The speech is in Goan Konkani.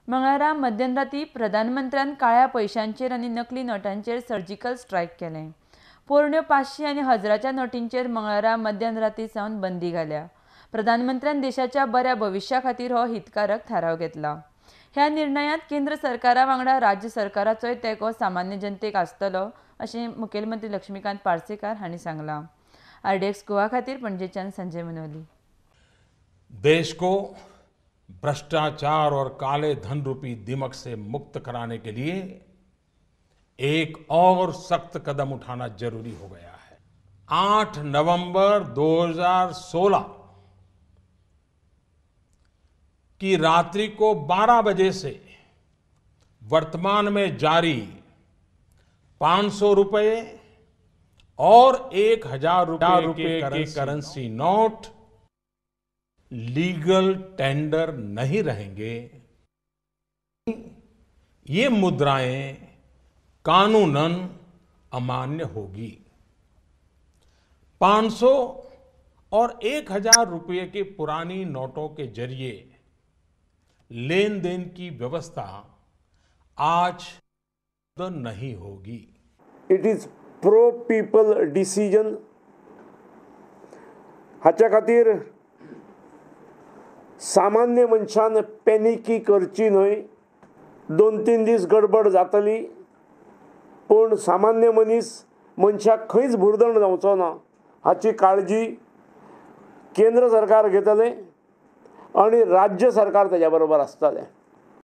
मंगळारा मध्यराती प्रधानमंत्र्यान काळ्या पयशांचेर आनी नकली नोटांचेर सर्जिकल स्ट्रायक केलें. पोरण्यो 500 आनी 1000च्या नोटींचेर मंगळारा मध्यराती सावन बंदी घाल्या. प्रधानमंत्र्यान देशाच्या बऱ्या भविश्या खातीर हो हितकारक थाराव घेतला. ह्या निर्णयांत केंद्र सरकारा वांगडा राज्य सरकाराचोय तेंको सामान्य जनतेक आसतलो अशें मुखेलमंत्री लक्ष्मीकांत पार्सेकार हांणी सांगलां. आरडीएक्स गोवा खातीर पणजेच्यान संजय मुनोली. देश को भ्रष्टाचार और काले धन रूपी दिमक से मुक्त कराने के लिए एक और सख्त कदम उठाना जरूरी हो गया है। 8 नवंबर 2016 की रात्रि को 12 बजे से वर्तमान में जारी 500 रुपये और 1000 रुपये K currency note legal tender नहीं रहेंगे। ये मुद्राएं कानूनन अमान्य होगी। 500 और 1000 रुपये के पुरानी नोटों के जरिए लेन then की व्यवस्था आज नहीं होगी। It is pro people decision. हाच्या खातीर सामान्य मनशान पॅनिकी करची न्हय. 2-3 दीस गडबड जातली, पूण सामान्य मनीस मनशाक खंयच भुरदण जावचो ना हाची काळजी केंद्र सरकार घेतलें आनी राज्य सरकार ताज्या बरोबर आसतलें.